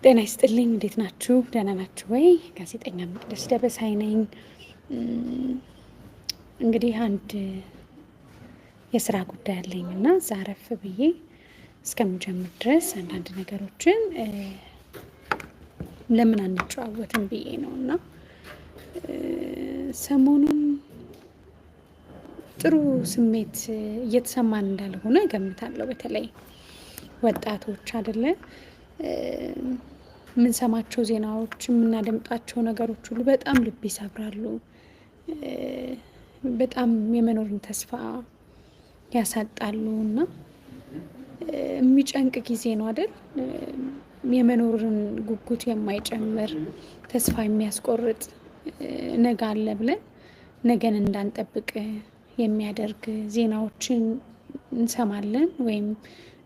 ጤና ይስጥልኝ። እንዴት ናችሁ? ደህና ናችሁ ወይ? ጋዜጠኛ መቅደስ ደበሳይ ነኝ። እንግዲህ አንድ የስራ ጉዳይ አለኝ እና እዛ አረፍ ብዬ እስከምጀምር ድረስ አንዳንድ ነገሮችን ለምን አንጨዋወትም ብዬ ነው። እና ሰሞኑን ጥሩ ስሜት እየተሰማን እንዳልሆነ እገምታለሁ። በተለይ ወጣቶች አይደለ፣ የምንሰማቸው ዜናዎች፣ የምናደምጣቸው ነገሮች ሁሉ በጣም ልብ ይሰብራሉ። በጣም የመኖርን ተስፋ ያሳጣሉ እና የሚጨንቅ ጊዜ ነው አይደል? የመኖርን ጉጉት የማይጨምር፣ ተስፋ የሚያስቆርጥ፣ ነገ አለ ብለን ነገን እንዳንጠብቅ የሚያደርግ ዜናዎችን እንሰማለን ወይም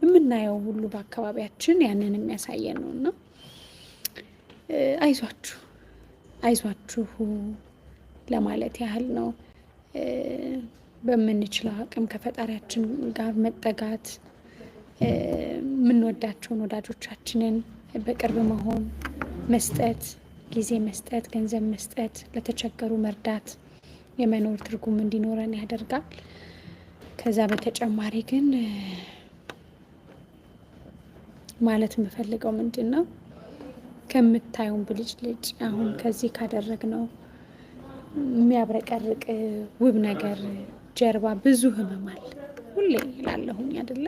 የምናየው ሁሉ በአካባቢያችን ያንን የሚያሳየን ነው። እና አይዟችሁ አይዟችሁ ለማለት ያህል ነው። በምንችለው አቅም ከፈጣሪያችን ጋር መጠጋት፣ የምንወዳቸውን ወዳጆቻችንን በቅርብ መሆን፣ መስጠት፣ ጊዜ መስጠት፣ ገንዘብ መስጠት፣ ለተቸገሩ መርዳት የመኖር ትርጉም እንዲኖረን ያደርጋል። ከዛ በተጨማሪ ግን ማለት የምፈልገው ምንድን ነው፣ ከምታዩን ብልጭልጭ አሁን ከዚህ ካደረግነው የሚያብረቀርቅ ውብ ነገር ጀርባ ብዙ ህመም አለ። ሁሌ እላለሁኝ አይደለ?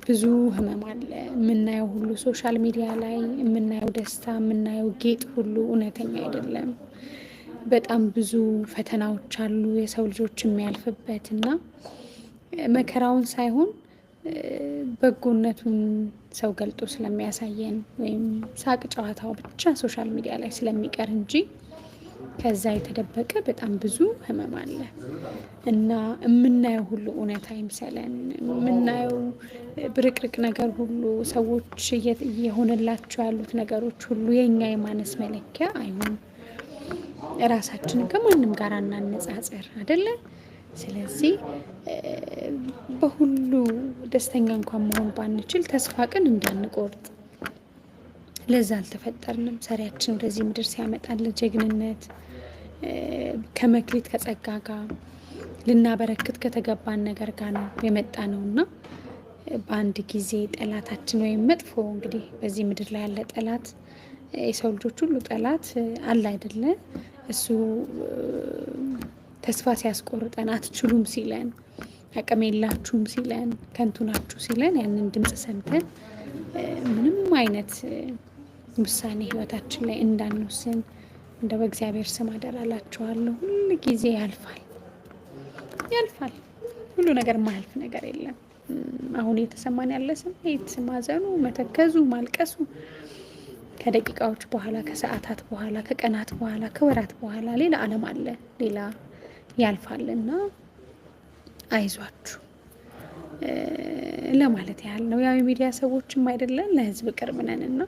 ብዙ ህመም አለ። የምናየው ሁሉ social media ላይ የምናየው ደስታ፣ የምናየው ጌጥ ሁሉ እውነተኛ አይደለም። በጣም ብዙ ፈተናዎች አሉ የሰው ልጆች የሚያልፍበት። እና መከራውን ሳይሆን በጎነቱን ሰው ገልጦ ስለሚያሳየን ወይም ሳቅ ጨዋታው ብቻ social media ላይ ስለሚቀር እንጂ ከዛ የተደበቀ በጣም ብዙ ህመም አለ። እና የምናየው ሁሉ እውነት አይምሰለን። የምናየው ብርቅርቅ ነገር ሁሉ፣ ሰዎች እየሆነላቸው ያሉት ነገሮች ሁሉ የእኛ የማነስ መለኪያ አይሆን። ራሳችንን ከማንም ጋር አናነጻጽር አይደለ? ስለዚህ በሁሉ ደስተኛ እንኳን መሆን ባንችል ተስፋ ቅን እንዳንቆርጥ፣ ለዛ አልተፈጠርንም። ሰሪያችን ወደዚህ ምድር ሲያመጣን ለጀግንነት፣ ከመክሊት ከጸጋ ጋር ልናበረክት ከተገባን ነገር ጋር ነው የመጣ ነው። እና በአንድ ጊዜ ጠላታችን ወይም መጥፎ፣ እንግዲህ በዚህ ምድር ላይ ያለ ጠላት፣ የሰው ልጆች ሁሉ ጠላት አለ አይደለ? እሱ ተስፋ ሲያስቆርጠን፣ አትችሉም ሲለን፣ አቅም የላችሁም ሲለን፣ ከንቱ ናችሁ ሲለን፣ ያንን ድምፅ ሰምተን ምንም አይነት ውሳኔ ህይወታችን ላይ እንዳንወስን እንደ በእግዚአብሔር ስም አደራላችኋለሁ። ሁል ጊዜ ያልፋል፣ ያልፋል። ሁሉ ነገር፣ ማያልፍ ነገር የለም። አሁን እየተሰማን ያለ ስሜት፣ ማዘኑ፣ መተከዙ፣ ማልቀሱ ከደቂቃዎች በኋላ፣ ከሰዓታት በኋላ፣ ከቀናት በኋላ፣ ከወራት በኋላ ሌላ ዓለም አለ፣ ሌላ ያልፋል። እና አይዟችሁ ለማለት ያህል ነው። ያው የሚዲያ ሰዎችም አይደለን፣ ለህዝብ ቅርብ ነን እና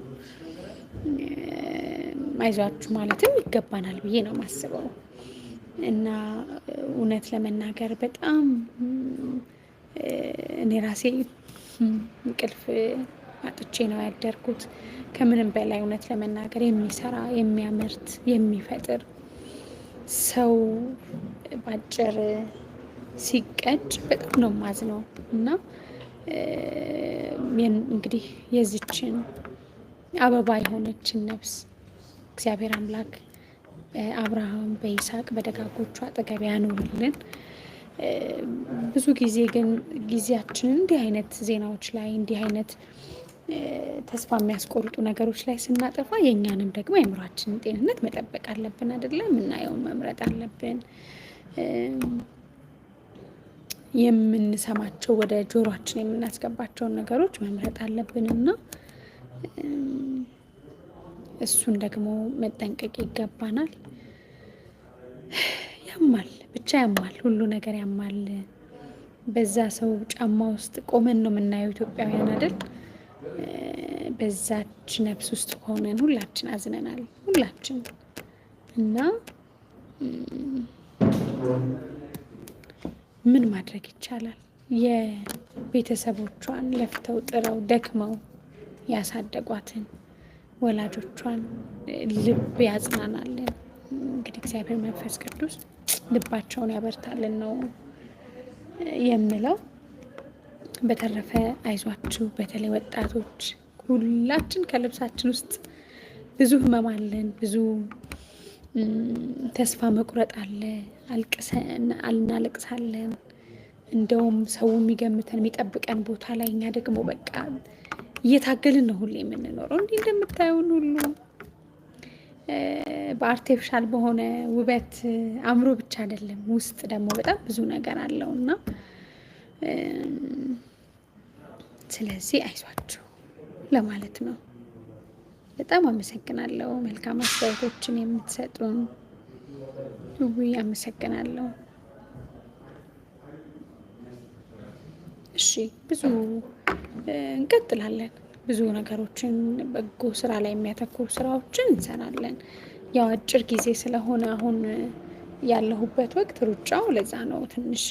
አይዟችሁ ማለትም ይገባናል ብዬ ነው የማስበው። እና እውነት ለመናገር በጣም እኔ ራሴ እንቅልፍ አጥቼ ነው ያደርኩት። ከምንም በላይ እውነት ለመናገር የሚሰራ፣ የሚያመርት፣ የሚፈጥር ሰው ባጭር ሲቀጭ በጣም ነው ማዝነው። እና እንግዲህ የዚችን አበባ የሆነችን ነፍስ እግዚአብሔር አምላክ በአብርሃም፣ በይስሐቅ፣ በደጋጎቹ አጠገብ ያኑርልን። ብዙ ጊዜ ግን ጊዜያችንን እንዲህ አይነት ዜናዎች ላይ፣ እንዲህ አይነት ተስፋ የሚያስቆርጡ ነገሮች ላይ ስናጠፋ የእኛንም ደግሞ የአእምሯችንን ጤንነት መጠበቅ አለብን አይደለ? የምናየውን መምረጥ አለብን። የምንሰማቸው፣ ወደ ጆሯችን የምናስገባቸውን ነገሮች መምረጥ አለብን እና እሱን ደግሞ መጠንቀቅ ይገባናል። ያማል፣ ብቻ ያማል፣ ሁሉ ነገር ያማል። በዛ ሰው ጫማ ውስጥ ቆመን ነው የምናየው ኢትዮጵያውያን አይደል? በዛች ነፍስ ውስጥ ሆነን ሁላችን አዝነናል፣ ሁላችን። እና ምን ማድረግ ይቻላል? የቤተሰቦቿን ለፍተው ጥረው ደክመው ያሳደጓትን ወላጆቿን ልብ ያጽናናልን። እንግዲህ እግዚአብሔር መንፈስ ቅዱስ ልባቸውን ያበርታልን ነው የምለው። በተረፈ አይዟችሁ፣ በተለይ ወጣቶች ሁላችን ከልብሳችን ውስጥ ብዙ ህመም አለን፣ ብዙ ተስፋ መቁረጥ አለ፣ እናለቅሳለን። እንደውም ሰው የሚገምተን የሚጠብቀን ቦታ ላይ እኛ ደግሞ በቃ እየታገልን ነው ሁሌ የምንኖረው። እንዲህ እንደምታየውን ሁሉ በ artificial በሆነ ውበት አእምሮ ብቻ አይደለም፣ ውስጥ ደግሞ በጣም ብዙ ነገር አለው እና ስለዚህ አይዟችሁ ለማለት ነው። በጣም አመሰግናለሁ። መልካም አስተያየቶችን የምትሰጡን ውይ አመሰግናለሁ። እሺ ብዙ እንቀጥላለን። ብዙ ነገሮችን በጎ ስራ ላይ የሚያተኩሩ ስራዎችን እንሰራለን። ያው አጭር ጊዜ ስለሆነ አሁን ያለሁበት ወቅት ሩጫው ለዛ ነው ትንሽ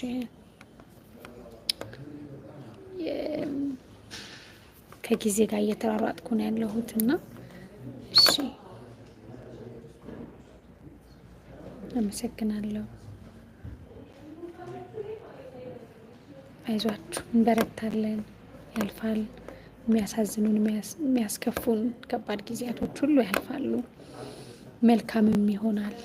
ከጊዜ ጋር እየተሯሯጥኩ ነው ያለሁት እና እሺ አመሰግናለሁ። አይዟችሁ፣ እንበረታለን። ያልፋል። የሚያሳዝኑን የሚያስከፉን ከባድ ጊዜያቶች ሁሉ ያልፋሉ። መልካምም ይሆናል።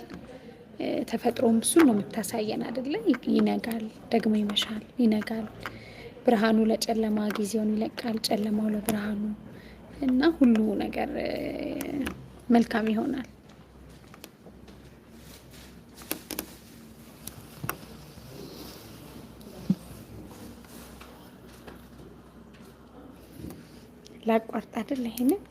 ተፈጥሮም እሱን ነው የምታሳየን አይደለ? ይነጋል፣ ደግሞ ይመሻል፣ ይነጋል። ብርሃኑ ለጨለማ ጊዜውን ይለቃል፣ ጨለማው ለብርሃኑ እና ሁሉ ነገር መልካም ይሆናል። ላቋርጥ አይደል? ይሄንን